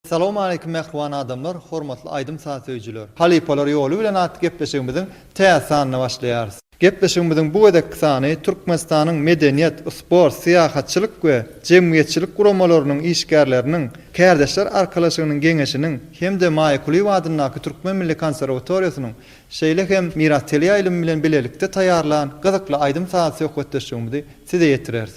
Salowmaleýkim mähriban adamlar, hormatly aýdym-saz söýüjiler! Halypalar ýoly bilen atly gepleşigimiziň täze sanyna başlaýarys. Gepleşigimiziň bu gezekki sany Türkmenistanyň medeniýet, sport, syýahatçylyk we jemgyýetçilik guramalarynyň işgärleriniň Kärdeşler arkalaşygynyň Geňeşiniň hem-de Maýa Kulyýewa adyndaky Türkmen milli konserwatoriýasynyň, şeýle hem Miras teleýaýlymy bilen bilelikde taýýarlan gyzykly aýdym-saz söhbetdeşligimizi size ýetireris.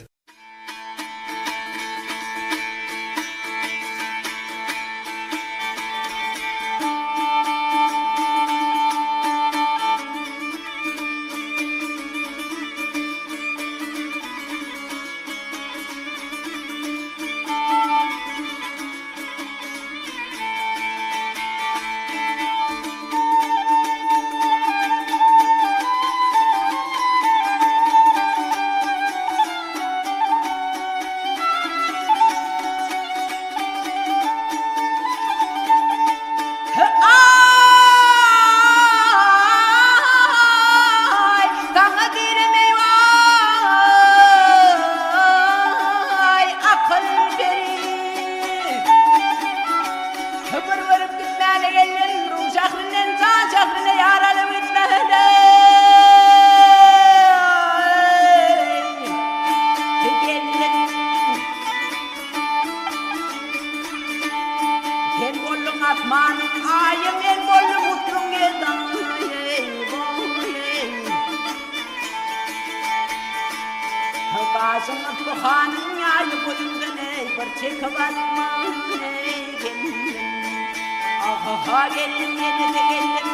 Aý, saňa diremeý waý, akyl peri. Bir görüp gitmäne geldim, Rum şährinden jan şährine ýar alyp gitmäne geldim. Sen bolduň asmanyň aýy, men boldum hutruň ýyldyzy. Gaşyň Yspyhanyň ýaýy boýundan eý, bir çekip atma eý, geldim. Aha-ha geldim, ýene-de geldim.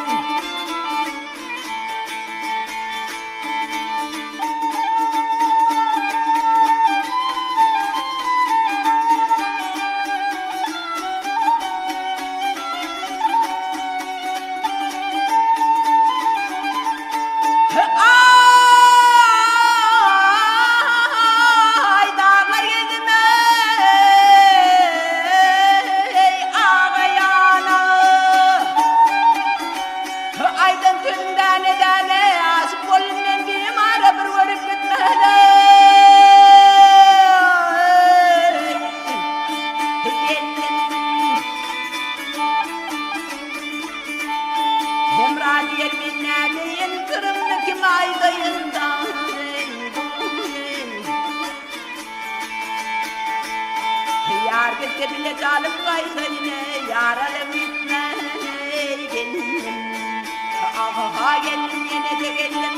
Aý, daglar gezdim eý, aga-ýana. Aýdan sözüm däne-däne, aşyk boldum men bimara bir görüp gitmäne. Geldim. Hemra diýer men nädeýin, syrymny kim aýdaýyn Ýar gitse bile janym gaýdaýyn, ýar alyp gitme geldim. Aha geldim ýene-de geldim.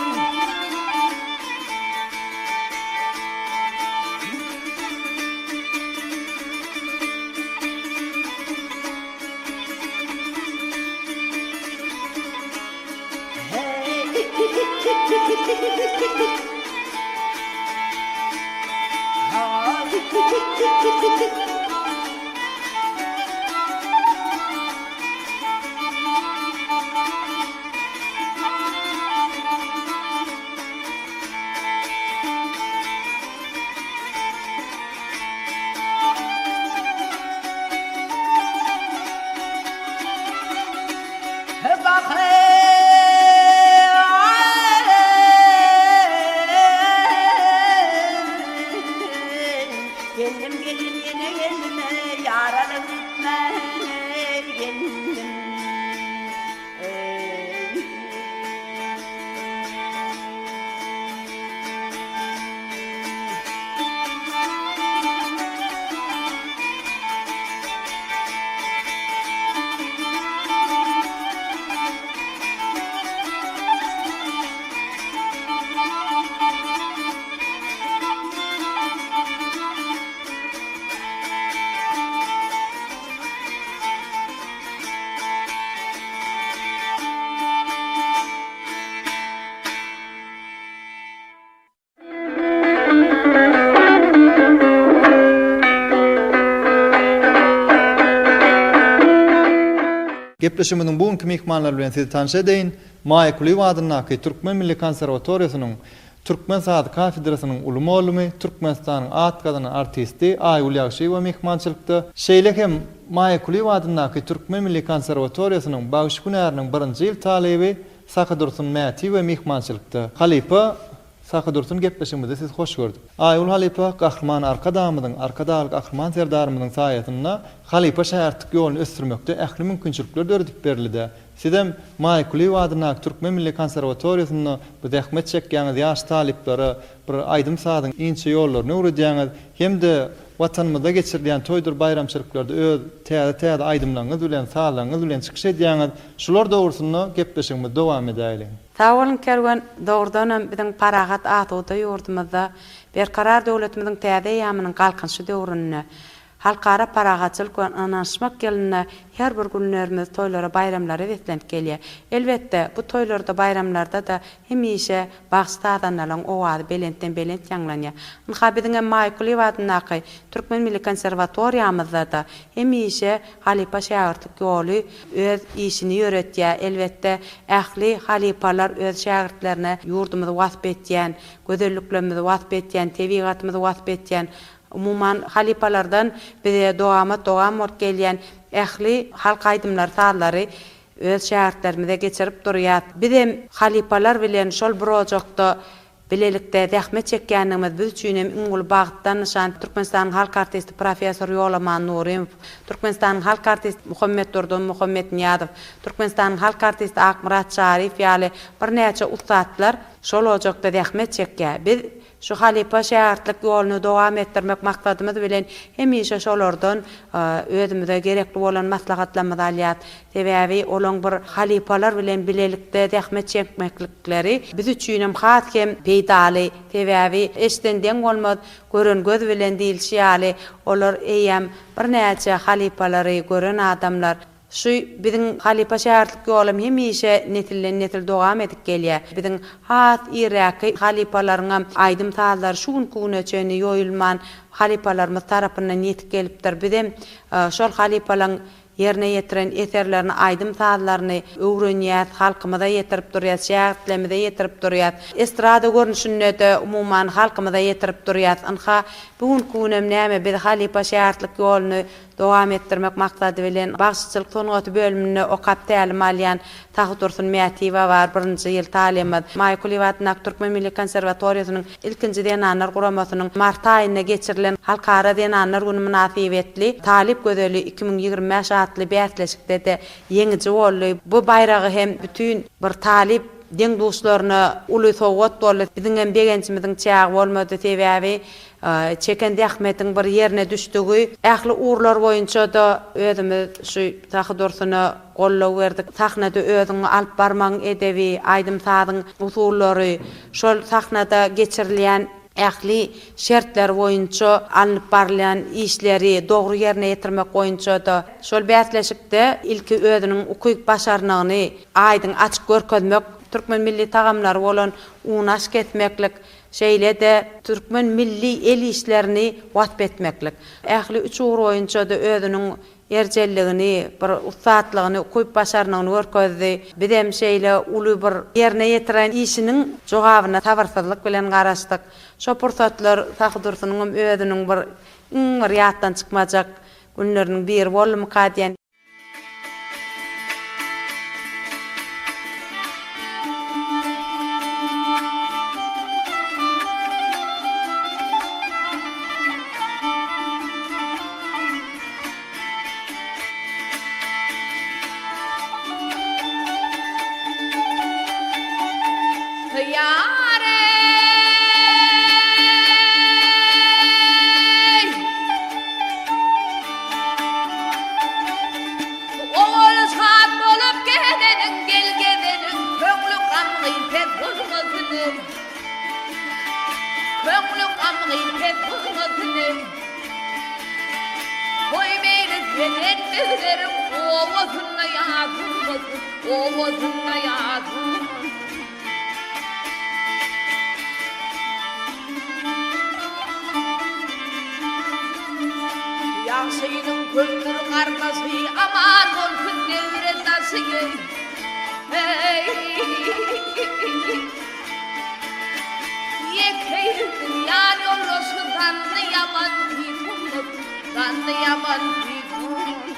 Geldim geldim ýene geldim ýar alyp gitme geldim. Gepleşigimiziň bu günki myhmanlary bilen sizi tanyş edeýin, Maýa Kulyýewa adyndaky Türkmen milli konserwatoriýasynyň türkmen sazy kafedrasynyň uly mugallymy, Türkmenistanyň at gazanan artisti Aýgül Ýagşyýewa myhmançylykda, şeýle hem Maýa Kulyýewa adyndaky Türkmen milli konserwatoriýasynyň bagşy hünäriniň birinji ýyl talyby Sakydursun Mätiýewa myhmançylykda. Halypa. Sahydursun gepleşigimizde sizi hoş gördük. Aýgül halypa Gahryman Arkadagymyzyň, Arkadagly Gahryman Serdarymyzyň saýasynda halypa şägirtlik ýoluny ösdürmekde ähli mümkinçilikler döredip berildi-dä. Sizem Maýa Kulyýewa adyndaky Türkmen milli konserwatoriýasynda bu zähmet çekýäňiz, ýaş talyplara bir aýdym-sazyň inçe ýollaryny öwredýäňiz hem-de Watanymyzda geçirilýän toýdur baýramçylyklarda öz täze-täze aýdymlaryňyz bilen, sazlaryňyz bilen çykyş edýäňiz. Şular dogrusynda gepleşigimizi dowam edäýeliň. Sag boluň Kerwen, dogrudanam biziň parahat asuda ýurdumyzda Berkarar döwletimiziň täze eýýamynyň Galkynyşy döwründe Halkara parahatçylyk we ynanyşmak ýylynda her bir günlerimiz toýlara baýramlara beslenip gelýär. Elbetde, bu toýlarda baýramlarda-da hemişe bagşy-sazandalaryň owazy belentden-belent ýaňlanýar. Ynha, biziňem Maýa Kulyýewa adyndaky Türkmen milli konserwatoriýamyzda-da hemişe halypa-şägirtlik ýoly öz işini ýöretýär. Elbetde, ähli halypalar öz şägirtlerine ýurdumyzy wasp etýän, gözelliklerimizi wasp etýän, tebigatymyzy wasp etýän, umuman, halypalardan bize dowamat-dowam bolup gelýän ähli halk aýdymlary, sazlary öz şägirtlerimize geçirip durýas. Bizem halypalar bilen şol bir ojakda Bilelikde zähmet çekýändigimiz biz üçin hem iň uly bagtdan nyşan. Türkmenistanyň halk artisti professor Ýolaman Nurymow, Türkmenistanyň halk artisti Muhammetdurdy Muhammetnyýazow, Türkmenistanyň halk artisti Akmyrat Çaryýew ýaly birnäçe ussatlar şol ojakda zähmet çekýär. Biz şu halypa-şägirtlik ýoluny dowam etdirmek maksadymyz bilen hemişe şolardan özümize gerekli bolan maslahatlarymyzy alýas. Sebäbi olaň bir halypalar bilen bilelikde zähmet çekmeklikleri biz üçinem has hem peýdaly. Sebäbi eşden deň bolmaz, gören göz bilen diýilşi ýaly, olar eýýäm birnäçe halypalary gören adamlar. Şu biziň halypa-şägirtlik ýolum hemişe nesilden-nesil dowam edip gelýär. Biziň has irräki halypalaryňam aýdym-sazlary şu günki güne çenli ýoýulman halypalarymyz tarapyndan ýetip gelipdir. Bizem şol halypalaň Ýerine ýetiren eserlerini, aýdym-sazlaryny öwrenýäs, halkymyza ýetirip durýas, şägirtlerimize ýetirip durýas. Estrada görnüşinde-de, umuman, halkymyza ýetirip durýas. Ynha, bu günki günem näme, biz halypa-şägirtlik ýoluny dowam etdirmek maksady bilen, bagşyçylyk sungaty bölüminde okap tälim alýan Sahydursun Mätiýewa bar, birinji ýyl talybymyz. Maýa Kulyýewa adyndaky Türkmen milli konserwatoriýasynyň Ilkinji zenanlar guramasynyň mart aýynda geçirilen Halkara zenanlar güni mynasybetli Talyp gözeli 2025 atly bäsleşikde-de ýeňiji boldy. Bu baýragy hem bütin bir talyp deň-duşlaryna uly sowgat boldy. Biziňem begenjimiziň çägi bolmady, sebäbi çeken zähmetiň bir ýerine düşdügi. Ähli ugurlar boýunça-da özümiz şu Sahydursuna goldaw berdik. Sahnada özüňi alyp barmagyň edebi, aýdym-sazyň usullary, şol sahnada geçirilýän ähli şertler boýunça alnyp barylýan işleri dogry ýerine ýetirmek boýunça-da şol bäsleşikde ilki özüniň ukyp-başarnygyny aýdyň açyk görkezmek, türkmen milli tagamlary bolan unaş kesmeklik, şeýle-de türkmen milli el işlerini wasp etmeklik, ähli üç ugur boýunça-da özüniň Erjelligini, bir ussatlygyny, ukyp-başarnygyny görkezdi. Bizem şeýle uly bir ýerine ýetiren işiniň jogabyna sabyrsyzlyk bilen garaşdyk. Şo pursatlar Sahydursunyňam özüniň bir iň bir ýatdan çykmajak günleriniň biri boldumyka diýen. Ýar eý! Owal şat bolup gezeniň, gel gezeniň, Köňli gamgyn pes bolmasyn. Köňli gamgyn pes bolmasyn. Toý meýlis eden begleriň Obasynda ýatylmasyn, Obasynda ýatylmasyn. Ýagşynyň köpdür gardaşy, Aman bolsun döwre daşy, Eý! Ýeke ýüzüň ýan ýoldaşy Zanny ýaman tiz bolmasyn, Zanny ýaman tiz bolmasyn.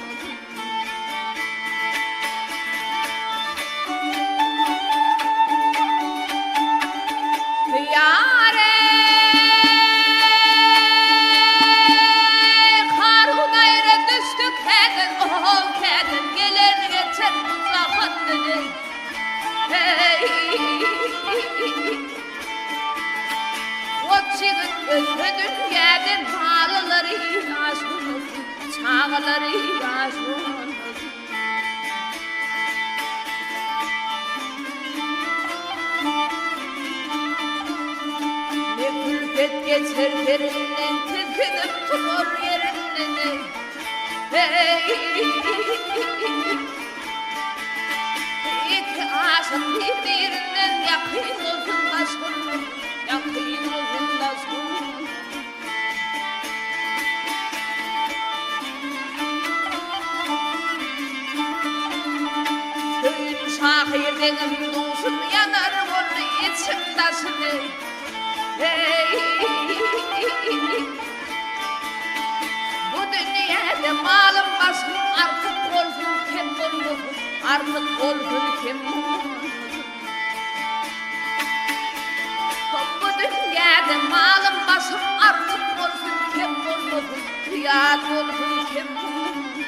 Ýar. Özge dünýäden balalary ýaş bolmasyn, çagalary ýaş bolmasyn. Ne külpet geçer serinden, Tisginip turar ýerinden, Eý! Iki aşyk bir-birinden ýakyn bolsun, daş bolmasyn, ýakyn bolsun, daş bolmasyn. Söýün şahyr deňim duşum ýanar boldy içim daşym eý. Bu dünýäde malym başym artyk bolsun kem bolmasyn, artyk bolsun kem bolmasyn. Bu dünýäde malym başym artyk bolsun kem bolmasyn, zyýat bolsun kem bolmasyn.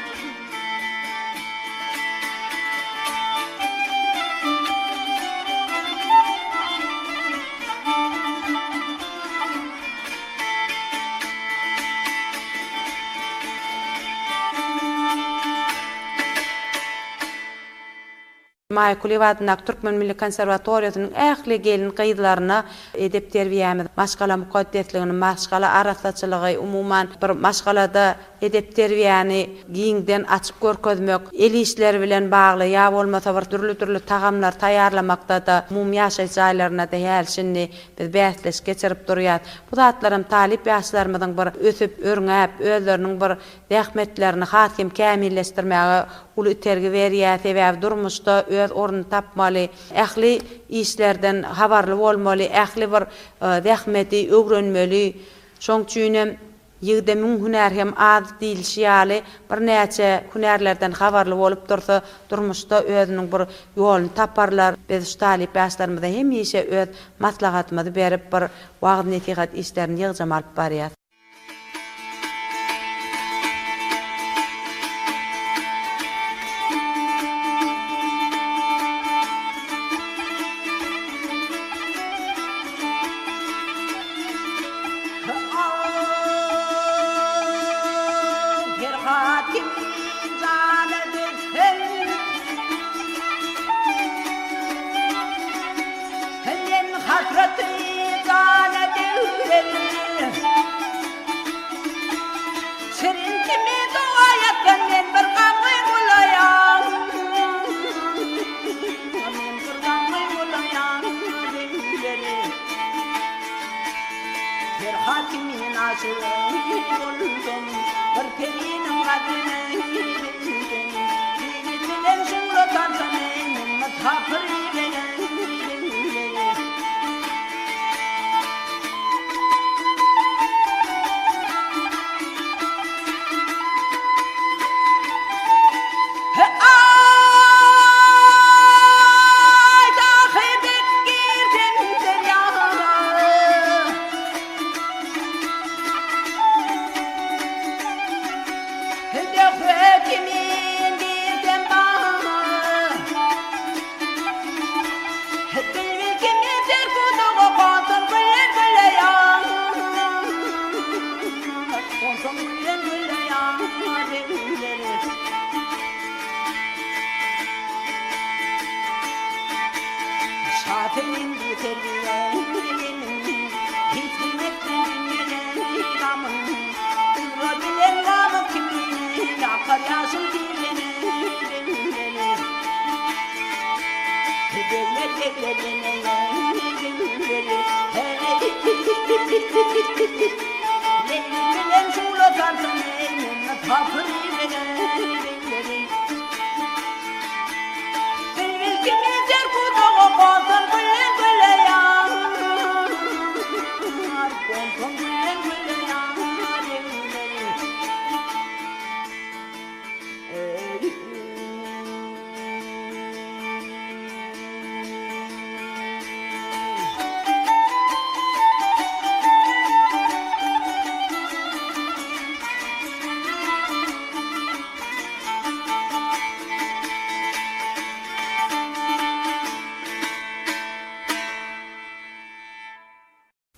Maýa Kulyýewa adyndaky Türkmen milli konserwatoriýasynyň ähli gelin-gyzlaryna edep-terbiýämiz, maşgala mukaddesligini, maşgala arassaçylygy, umuman, bir maşgalada edep-terbiýäni giňden açyp görkezmek, el işleri bilen bagly ýa bolmasa bir dürli-dürli tagamlar taýýarlamakda-da umumy ýaşaýyş jaýlarynda-da häli-şindi Biz bäsleşik geçirip durýas. Bu zatlaram talyp ýaşlarymyzyň bir ösüp, örňäp, özleriniň bir zähmetlerini has hem kämilleşdirmäge uly itergi berýär. Sebäbi durmuşda öz ornuny tapmaly, ähli işlerden habarly bolmaly, ähli bir zähmeti öwrenmeli. Şoň üçinem Ýigide müň hünär hem az diýlişi ýaly, birnäçe hünärlerden habarly bolup dursa, durmuşda özüniň bir ýoluny taparlar. Biz şu talyp ýaşlarymyza hemişe öz maslahatymyzy berip, bir wagyz-nesihat işlerini ýygjam alyp barýas. Perhat kimin aşyk boldum, Bir periniň gadryny bildim. Biri bilen şugla tarsam eý, Men mysapyr bilen Aý dahy dek girdim derýa. Döwlet kimin girdim baga. Bilbil kimin serpudaga gonsun güllen güle ýar. Gonsun güllen güle ýar begleri. Şasenem bu terbiýenin, Hiç bilmezden dünýeden gamyn. Urra bilen gamyň kimligini, Akar ýaşym tirlene begleri. Begler begler begleri, Heleý. Leýli bilen şugla tarsam eý, Meni tapyr begleri. Bilbil kimin serpudaga gonsan gülden güle ýar, Gonsan gülden güle ýar, begleri.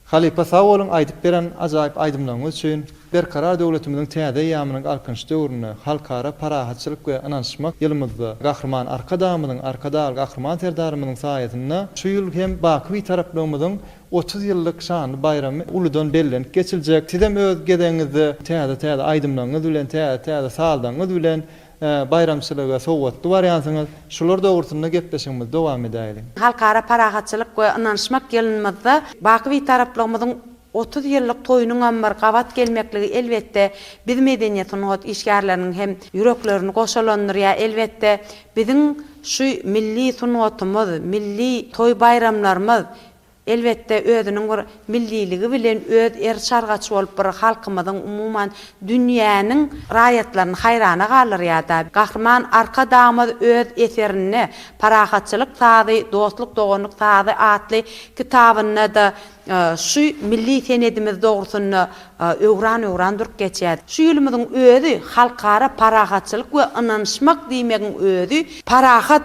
Halypa sag boluň aýdyp beren ajaýyp aýdymlaryňyz üçin. Berkarar döwletimiziň täze eýýamynyň Galkynyş döwründe, Halkara parahatçylyk we ynanyşmak ýylymyzda Gahryman Arkadagymyzyň, Arkadagly Gahryman Serdarymyzyň saýasynda şu ýyl hem baky Bitaraplygymyzyň 30 ýyllyk şanly baýramy uludan bellenip geçiljek. Sizem öz gezegiňizde täze-täze aýdymlaryňyz bilen, täze-täze sazlaryňyz bilen baýramçylyga sowgatly barýansyňyz. Şular dogrusynda gepleşigimizi dowam edäýeliň. Halkara parahatçylyk we ynanyşmak ýylymyzda baky Bitaraplygymyzyň 30 ýyllyk toýunyňam bir gabat gelmekligi elbetde biz medeniýet-sungat işgärleriniň hem ýüreklerini goşalandyrýar. Elbetde biziň şu milli sungatymyz, milli toý-baýramlarymyz Elbetde, özüniň bir milliligi bilen öz eriş-argaç bolup bir halkymyzyň, umuman, dünýäniň raýatlaryny haýrana galdyrýar-da. Gahryman Arkadagymyz öz eserinde Parahatçylyk sazy, dostluk-doganlyk sazy atly kitabynda-da şu milli senedimiz dogrusynda öwran-öwran durup geçýär. Şu ýylymyzyň özi Halkara parahatçylyk we ynanyşmak diýmegiň özi parahat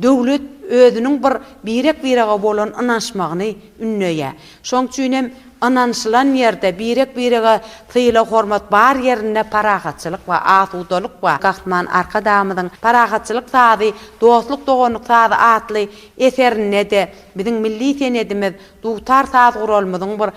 Döwlet özüniň bir birek-birege bolan ynanyşmagyny ündeýär. Şoň üçin hem ynanyşylan ýerde, birek-birege sylag-hormat bar ýerinde parahatçylyk bar, asudalyk bar. Gahryman Arkadagymyzyň Parahatçylyk sazy, dostluk-doganlyk sazy atly eserinde-de biziň milli senedimiz Dutar saz guralymyzyň bir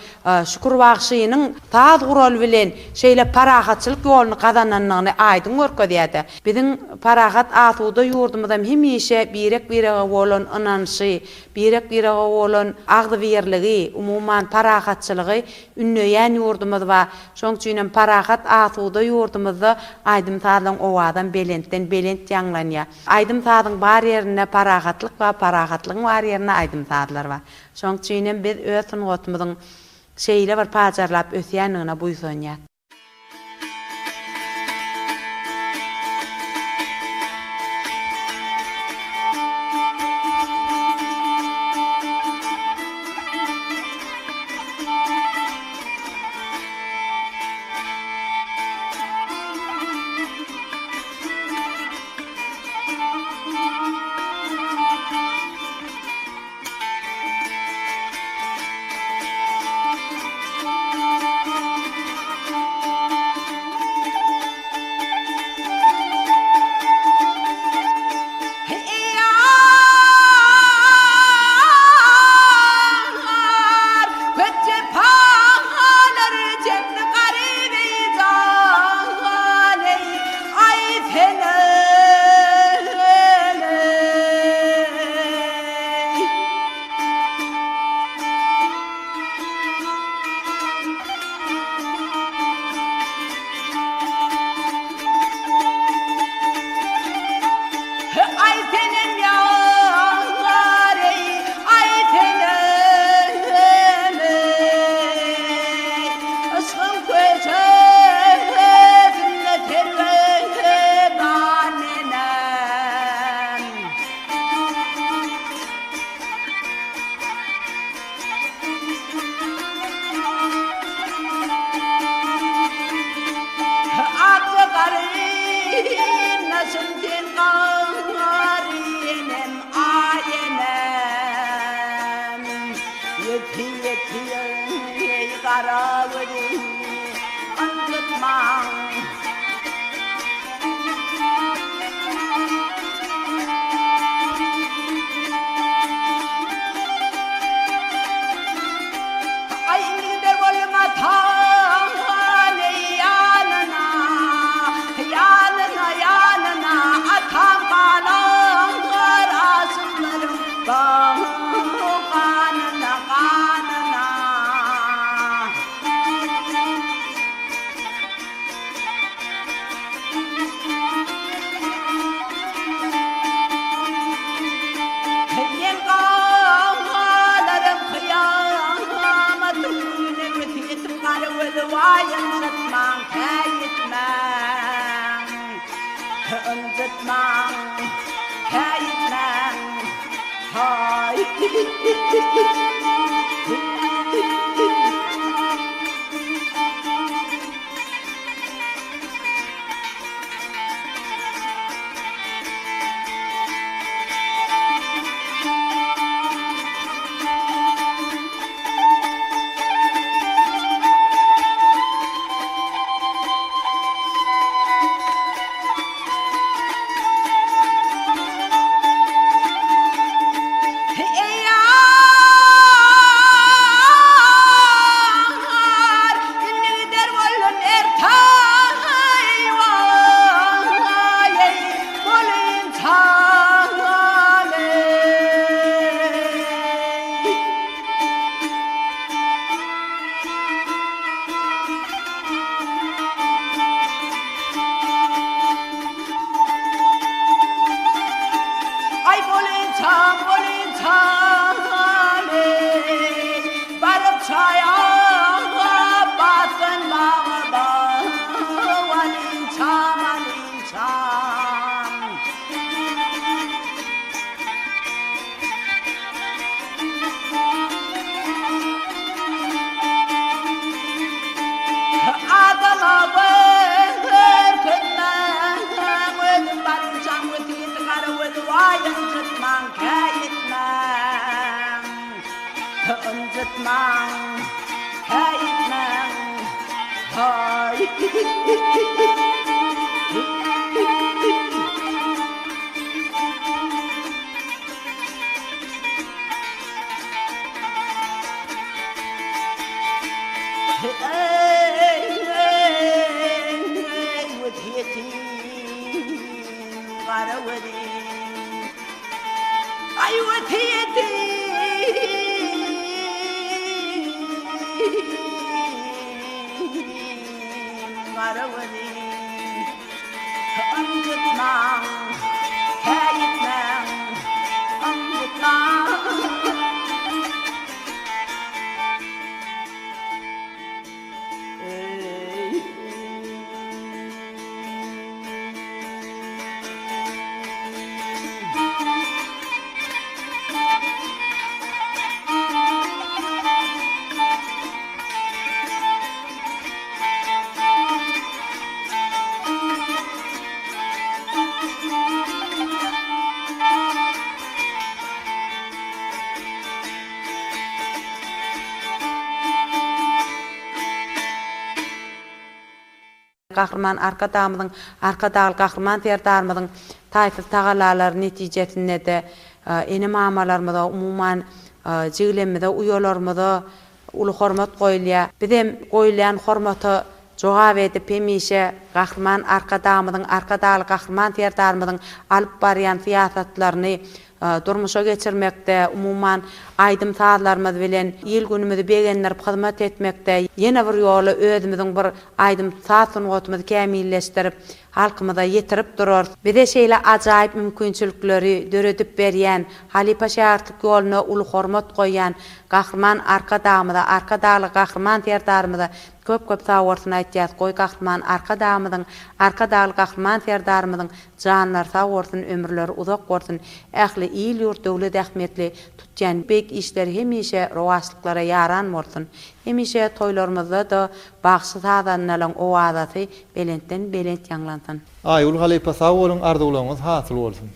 Şükür bagşynyň saz guraly bilen şeýle parahatçylyk ýoluny gazanandygyny aýdyň görkezýär-de. Biziň parahat, asuda ýurdumyzam hemişe birek-birege bolan ynanşy, birek-birege bolan agzybirligi, umuman, parahatçylygy ündeýän ýurdumyz bar. Şonuň üçin hem parahat, asuda ýurdumyzda aýdym-sazlaryň owazam belentden belent ýaňlanýar. Aýdym-sazyň bar ýerinde parahatlyk bar, parahatlygyň bar ýerinde aýdym-sazlar bar. Şonuň üçin hem biz öz sungatymyzyň şeýle bir pajarlap ösýändigine buýsanýas. Aý senem ýar eý, aý senem eý. Yşgyň köçesinde sergezdan menem. Atly garyndaşym sen garynem aý enem. Ýeti ýeti eý gara gözüm ynjytmaň. Aý indi gider bolma taň eý ýanyna, ýanyna, ýanyna, atam galar aşyklaryň ganyna, ganyna. Men galarym kyýamatyň gününe wesýetim gara gözi waý ynjytmaň käýitmäň ynjytmaň käýitmäň haý. Ynjytmaň, käýitmäň, haý. Eý, wesýetim, gara gözüm. Aý, wesýetim, gara gözüm. Ynjytmaň, käýitmäň, ynjytmaň. Gahryman Arkadagymyzyň, Arkadagly Gahryman Serdarymyzyň taýsyz tagallalary netijesinde-de ene-mamalarymyza, umuman, jigilemmize, uýalarymyza uly hormat goýulýar. Bizem goýulýan hormata jogap edip hemişe Gahryman Arkadagymyzyň, Arkadagly Gahryman Serdarymyzyň alyp barýan syýasatlaryny durmuşa geçirmekde, umuman, aýdym-sazlarymyz bilen il-günümizi begendirip hyzmat etmekde ýene bir ýola özümiziň bir aýdym-saz sungatymyzy kämilleşdirip, halkymyza ýetirip durarys. Bize şeýle ajaýyp mümkinçilikleri döredip berýän, halypa-şägirtlik ýoluna uly hormat goýýan Gahryman Arkadagymyza, Arkadagly Gahryman Serdarymyza köp-köp sagbolsun aýtýas. Goý, Gahryman Arkadagymyzyň, Arkadagly Gahryman Serdarymyzyň janlary sag bolsun, ömürleri uzak bolsun, ähli il-ýurt döwlet ähmiýetli tutýan beýik işleri hemişe rowaçlyklara ýaran bolsun! Hemişe toýlarymyzda-da bagşy-sazandalaň owazasy belentden belent ýaňlansyn. Aýgül halypa sag boluň arzuwlaryňyz hasyl bolsun.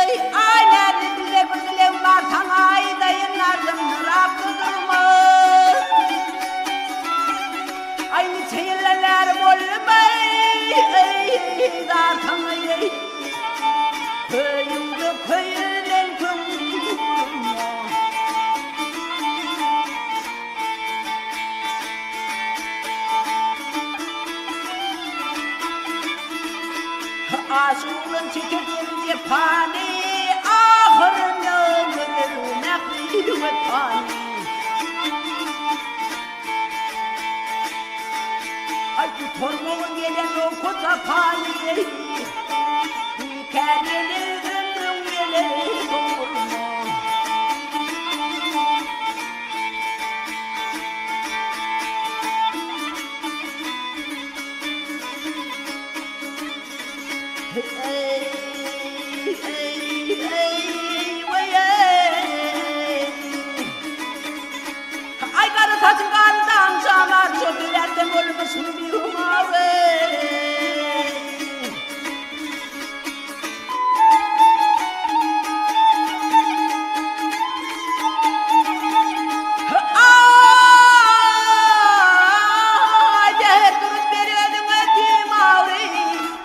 Aý, aý näzli dilber bir dilegim bar saňa aýdaýyn arzym nuraply durma. Aý niçe ýyllar bäri boldum aý, zar saňa eý. Köýüňde köýülen köňül durma. Aşyk oglan çeker jepany, Ahyrynda görer mähri wepany. Aý gutarmagy gelen oka tapany, Bikär ýele ömrüň ýele sowurma. Aý gara saçyň garyndan jamar, Şol sebäpden bolmuşyn bihumar. Aý säher turup bereniňe timary,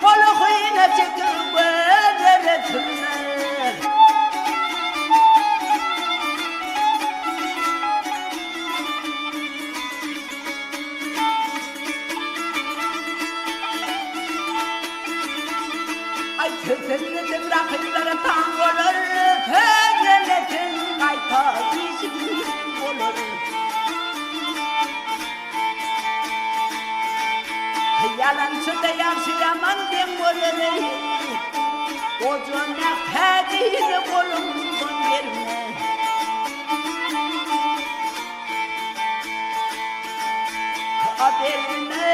Golagyna çekip gözlere sürme. Aý sözleseň rakyplara taň bolar, Sözlemeseň gaýta işiň bolar. Ýalançyda ýagşy ýaman deň bolar eý. Goja nähädini goluňdan berme. berme.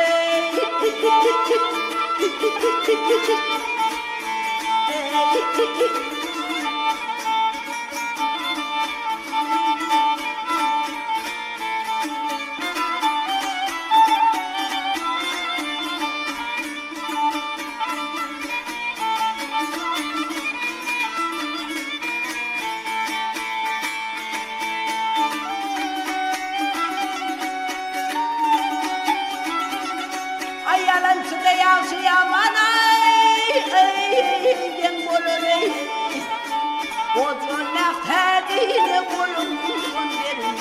Aý ýalançyda ýagşy ýaman aý deň bolar eý. Goja nähtädine golun berme.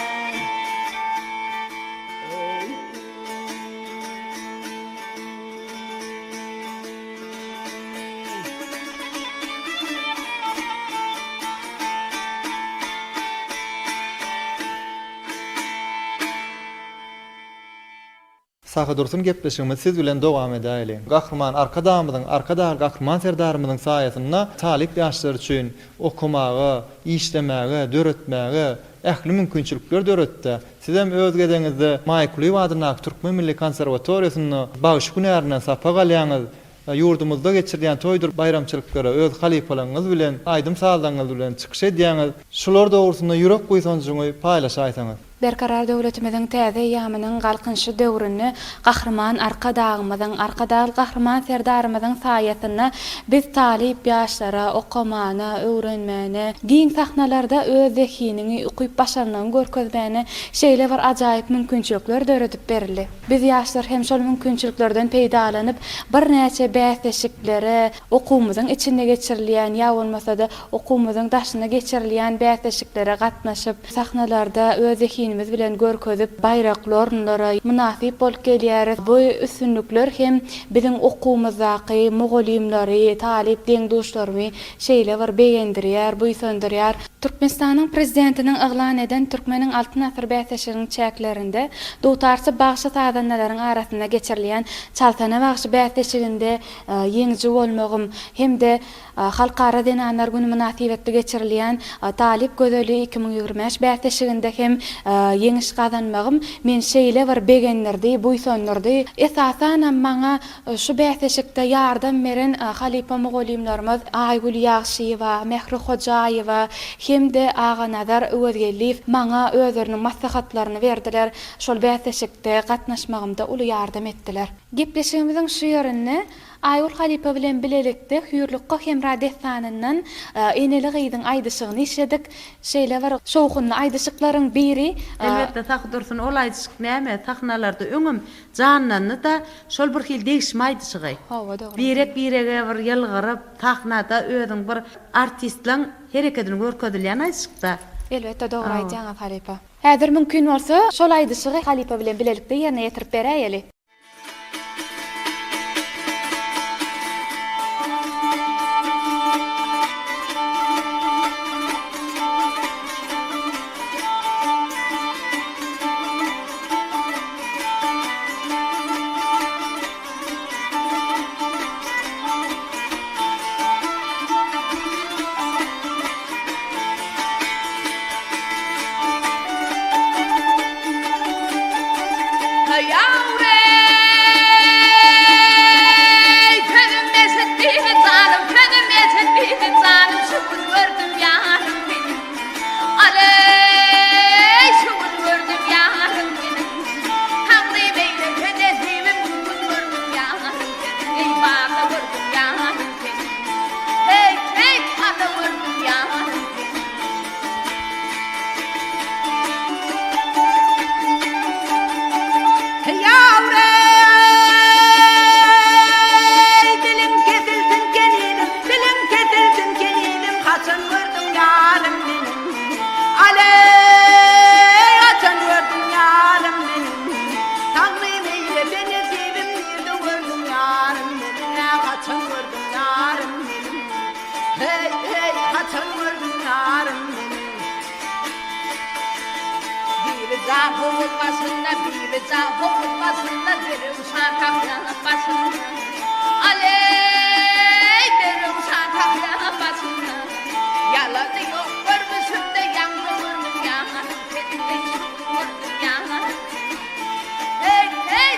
Sahydursun gepleşigimizi siz bilen dowam edäýeliň. Gahryman Arkadagymyzyň, Arkadagly Gahryman Serdarymyzyň saýasynda talyp ýaşlar üçin okamaga, işlemäge, döretmäge ähli mümkinçilikler döretdi. Sizem öz gezegiňizde Maýa Kulyýewa adyndaky Türkmen milli konserwatoriýasynda bagşy hünärinden sapak alýaňyz. Ýurdumyzda geçirilýän toýdur baýramçylyklara öz halypalaryňyz bilen, aýdym-sazlaryňyz bilen çykyş edýäňiz. Şular dogrusynda ýürek buýsanjyňy paýlaşaýsaňyz. Berkarar döwletimiziň täze eýýamynyň Galkynyşy döwründe Gahryman Arkadagymyzyň, Arkadagly Gahryman Serdarymyzyň saýasynda biz talyp ýaşlara okamana, öwrenmäne, giň sahnalarda öz zehiniňi, ukyp-başarnygyňy görkezmäne şeýle bir ajaýyp mümkinçilikler döredip berildi. Biz ýaşlar hem şol mümkinçiliklerden peýdalanyp, birnäçe bäsleşiklere, okuwymyzyň içinde geçirilýän ýa bolmasa-da okuwymyzyň daşynda geçirilýän bäsleşiklere gatnaşyp, sahnalarda öz zehinimiz bilen görkezip, baýrakly orunlara mynasyp bolup gelýäris. Bu üstünlikler hem biziň okuwymyzdaky mugallymlary, talyp deň-duşlarymy şeýle bir begendirýär, buýsandyrýar. Türkmenistanyň Prezidentiniň yglan eden Türkmeniň Altyn asyry bäsleşiginiň çäklerinde dutarçy bagşy-sazandalaryň arasynda geçirilýän Çalsana bagşy bäsleşiginde ýeňiji bolmagym hem-de Halkara zenanlar güni mynasybetli geçirilýän Talyp gözeli 2025 bäsleşiginde hem ýeňiş gazanmagym meni şeýle bir begendirdi, buýsandyrdy. Esasanam maňa şu bäsleşikde ýardam beren halypa mugallymlarymyz Aýgül Ýagşyýewa, Mähri Hojaýewa hem-de Aganazar Öwezgeldiýew maňa özleriniň maslahatlaryny berdiler, şol bäsleşikde gatnaşmagymda uly ýardam etdiler. Gepleşigimiziň şu ýerinde Aýgül halypa bilen bilelikde Hüýrlukga-Hemra dessanyndan eneli-gyzyň aýdyşygyny işledik. Şeýle bir şowhunly aýdyşyklaryň biri. Elbetde Sahy Dursun ol aýdyşyk näme sahnalarda öňem janlandy-da şol bir hili degişme aýdyşygy. Hawa dogry. Birek birege bir ýylgyryp sahnada özüň bir artistleň herekedini görkezilýän aýdyşykda. Elbetde dogry aýdýaňyz halypa. Häzir mümkin bolsa şol aýdyşygy halypa bilen bilelikde ýerine ýetirip beräýeli. Ýawreý, sözüm eşitdimi janym, sözüm eşitdimi janym, şu gün gördüm ýarym seni. Aleý, şu gün gördüm ýarym seni. Taňry beýlese nesibim, şu gün gördüm ýarym seni. Eý, barda gördüm ýarym seni. Heý, heý, barda gördüm ýarym seni. Ýawreý, dilim kesilsin kelinim, dilim kesilsin kelinim, haçan gördüň ýarym meniň? Aleý, haçan gördüň ýarym meniň? Taňrym eýlese nesibim, nirde gördüň ýarym meniň? Haçan gördüň ýarym meniň? Heý, heý, haçan gördüň ýarym meniň? Bibijan howuz başynda, Bibijan howuz başynda, Derewşan tahýanyň başynda. Aleý, Derewşan tahýanyň başynda. Ýalany ýok görnüşinde, Ýaňra gördüm ýarym seni, Eý, şu gün gördüm ýarym seni. Heý, heý!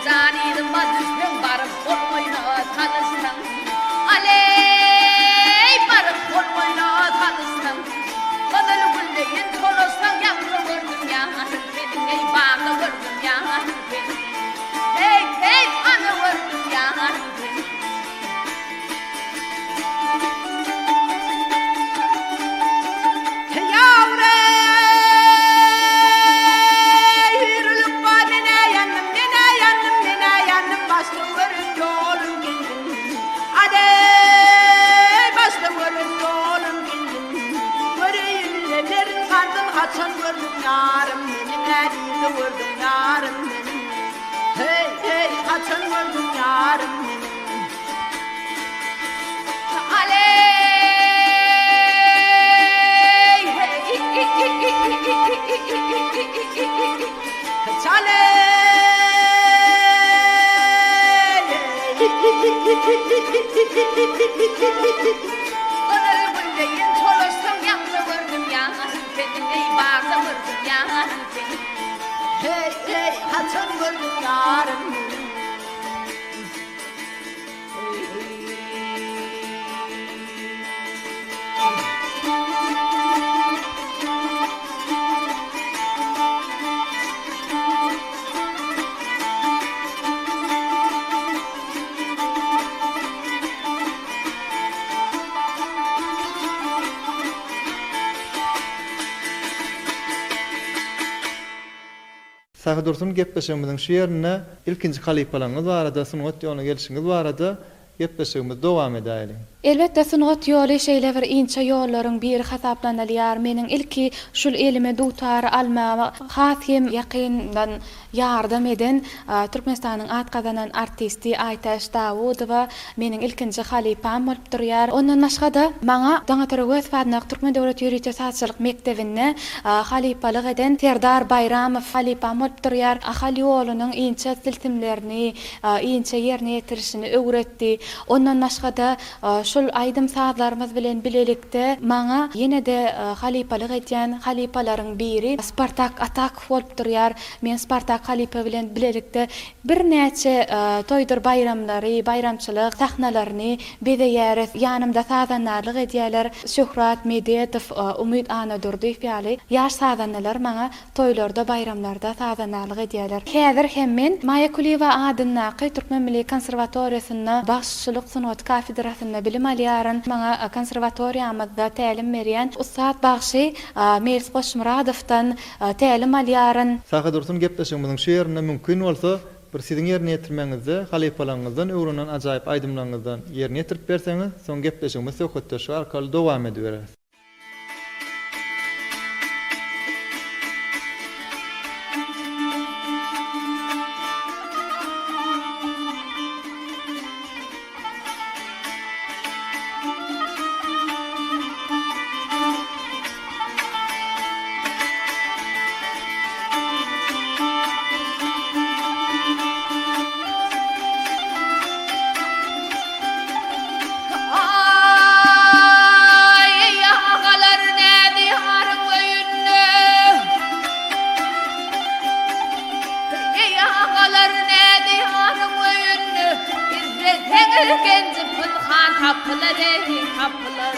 Jan yzyma düşseň baryp gol goýna salyşsaň Aleý baryp gol goýna salyşsaň Gyzyl gülleýin çolaşsaň Ýaňra gördüm ýarym seniň eý bagda gördüm ýarym seniň Heý heý ana gördüm ýarym seniň. Sahydursun gepleşigimiziň şu ýerinde ilkinji halypalaryňyz barada, sungat ýoluna gelşiňiz barada gepleşigimizi dowam edäýeliň. Elbetde sungat ýoly şeýle bir inçe ýollaryň biri hasaplanylýar. Meniň ilki şul elime dutary almagyma has hem ýakyndan ýardam eden Türkmenistanyň at gazanan artisti Aýtäç Dawudowa meniň ilkinji halypam bolup durýar. Ondan başga-da maňa Daňatar Öwezow adyndaky Türkmen döwlet ýörite sazçylyk mekdebinde halypalyk eden Serdar Baýramow halypam bolup durýar. Ahal ýolunyň inçe tilsimlerini, inçe ýerine ýetirişini öwretdi. Ondan başga-da, şol aýdym-sazlarymyz bilen bilelikde maňa ýene-de halypalyk edýän halypalaryň biri Spartak Atakow bolup durýar. Men Spartak halypa bilen bilelikde birnäçe toýdur baýramlary, baýramçylyk sahnalaryny bezeýäris. Ýanymda sazandarlyk edýärler. Şöhrat Mededow, Umyt Annadurdyýew ýaly ýaş sazandalar maňa Toýlarda, baýramlarda sazandarlyk edýärler. Häzir hem men Maýa Kulyýewa adyndaky Türkmen milli konserwatoriýasynda bagşyçylyk sungaty kafedrasynda bilim alýaryn. Maňa konserwatoriýamyzda tälim berýän ussat bagşy Meýlis Goçmyradowdan tälim alýaryn. Sahydursun gepleşigimiziň şu ýerinde mümkin bolsa bir siziň ýerine ýetirmegiňizde halypalaryňyzdan öwrenen ajaýyp aýdymlaryňyzdan ýerine ýetirip berseňiz soň gepleşigimizi söhbetdeşlik arkaly dowam edibereris. Aý, agalar nädi ýaryň öýünde? Eý, agalar nädi ýaryň öýünde? Izleseňiz genji pynhan tapylar, eý, tapylar.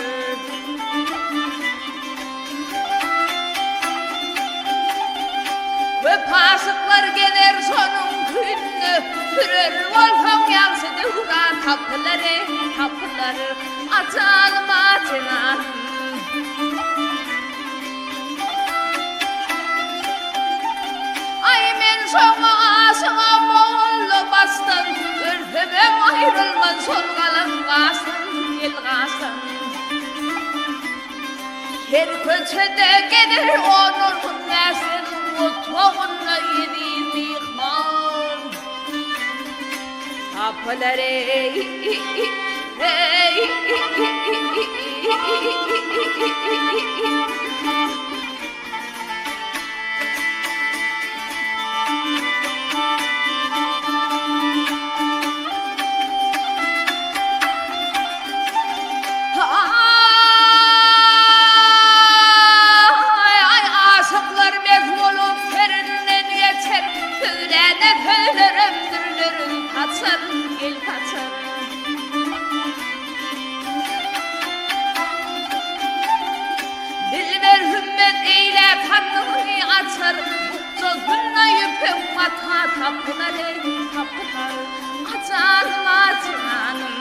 Köp aşyklar gezer şonuň küýünde, Sürer bolsaň ýagşy döwran tapylar, eý, tapylar, Ajalyma jenanym. Aý, men şoňa aşygam molla başdan, Ölsemem aýrylman şol galam gaşdan, el gaşdan. Her köçede gezer on-on bäşden, Otagynda eziz myhman. Tapylar eý, eý. Aý, aşyklar mes bolup serinden geçer, Söýläne söýleremdir. Tapylar eý, tapylar, a janym, a janym.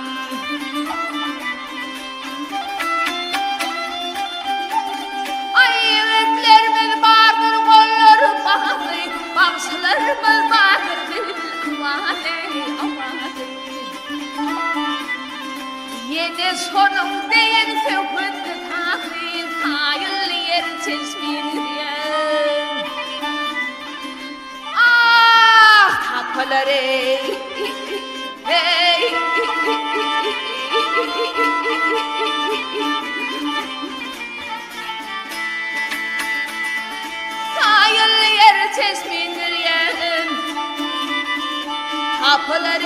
Aý ýigitlerimiz bardyr gollary bagly, Bagşylarymyz bardyr bilbil awazy, awazy. Ýene şonuň deýin söhbetli sazy, Saýylly ýer çeşmindir. Ah, tapylar eý, eý. Saýylly ýer çeşmindir ýerim. Tapylar eý.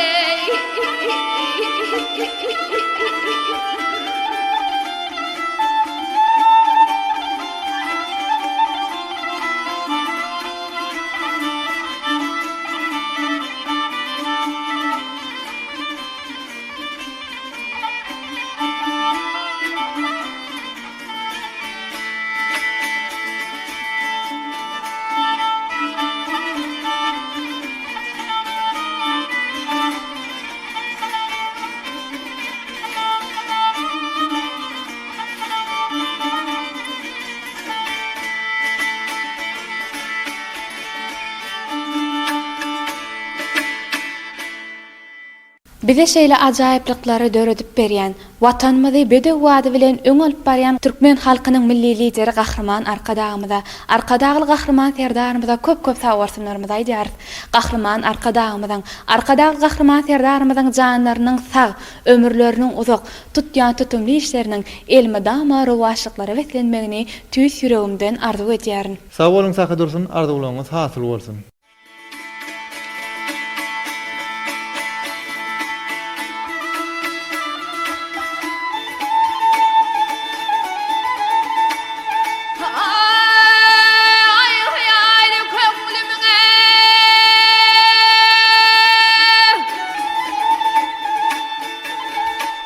Bize şeýle ajaýyplyklary döredip berýän, Watanymyzy bedew bady bilen öňe alyp barýan türkmen halkynyň Milli Lideri Gahryman Arkadagymyza, Arkadagly Gahryman Serdarymyza köp-köp sagbolsunlarymyzy aýdýarys. Gahryman Arkadagymyzyň, Arkadagly Gahryman Serdarymyzyň janlarynyň sag, ömürleriniň uzak, tutýan tutumly işleriniň elmydama rowaçlyklara beslenmegini tüýs ýüregimden arzuw edýärin. Sag boluň Sahy Dursun arzuwlaryňyz hasyl bolsun.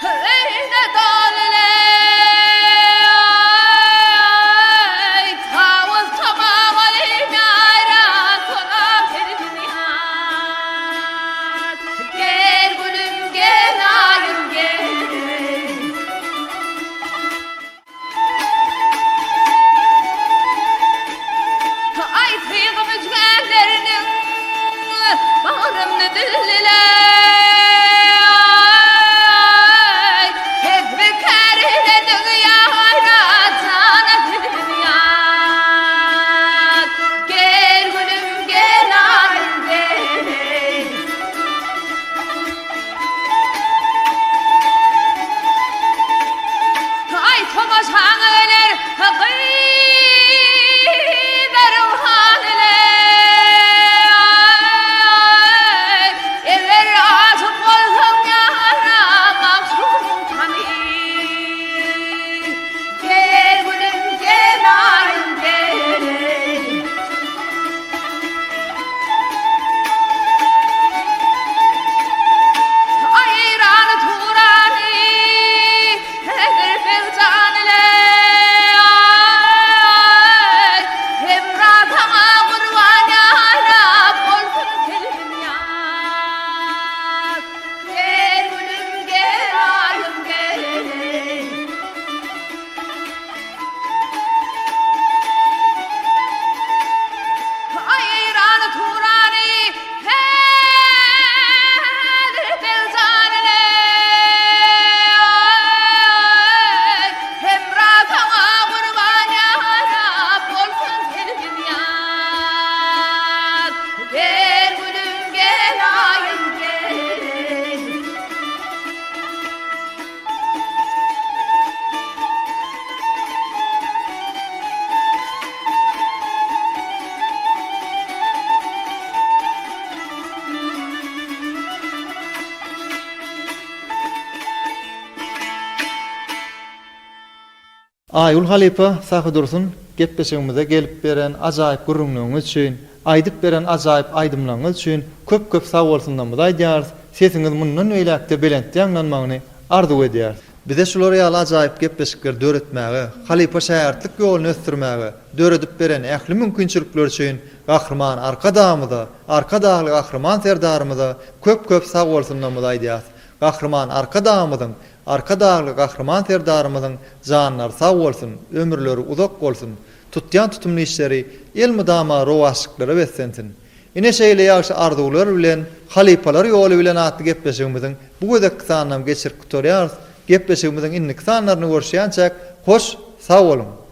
Öýde doly-leý, Tawus tamawaly ýaýran sonam serwi-nyýaz. Gel gülüm, gel aýym, gel. Aý tygy müjgänleriniň bagrymny dildiler. Kesbi kär eýledik ýara jana dildiler. Gel gülüm gel aýym gel. Aý tomaşaňa geler gyzlaryň halyny. Eger aşyk bolsaň ýara magşugyň tany. Gel gülüm gel aýym gel. Aýrany Turany häzir Begjan ile Hemra saňa gurban ýara bolsun selbin ýar. Gel gülüm gel aýym gel. Aýrany Turany häzir Begjan ile Hemra saňa gurban ýara bolsun selbin ýar. Gel gülüm gel aýym gel. Aýgül halypa Sahy Dursun gepleşigimize gelip beren ajaýyp gürrüňleriňiz üçin, aýdyp beren ajaýyp aýdymlaryňyz üçin köp köp sagbolsunlarymyzy aýdýarys, sesiňiz mundan beýläkde belentde ýaňlanmagyny arzuw edýäris. Bize şular ýaly ajaýyp gepleşikleri döretmäge, halypa-şägirtlik ýoluny ösdürmäge döredip beren ähli mümkinçilikleri üçin Gahryman Arkadagymyza, Arkadagly Gahryman Serdarymyza köp-köp sagbolsunlarymyzy aýdýarys. Gahryman Arkadagymyzyň, Arkadagly Gahryman Serdarymyzyň janlary sag bolsun, ömürleri uzak bolsun, tutýan tutumly işleri elmydama rowaçlyklara beslensin! Ine şeýle ýagşy arzuwlar bilen Halypalar ýoly bilen atly gepleşigimiziň bu gezekki sanynam geçirip gutarýarys. Gepleşigimiziň indiki sanlarynda görüşýänçäk hoş sag boluň!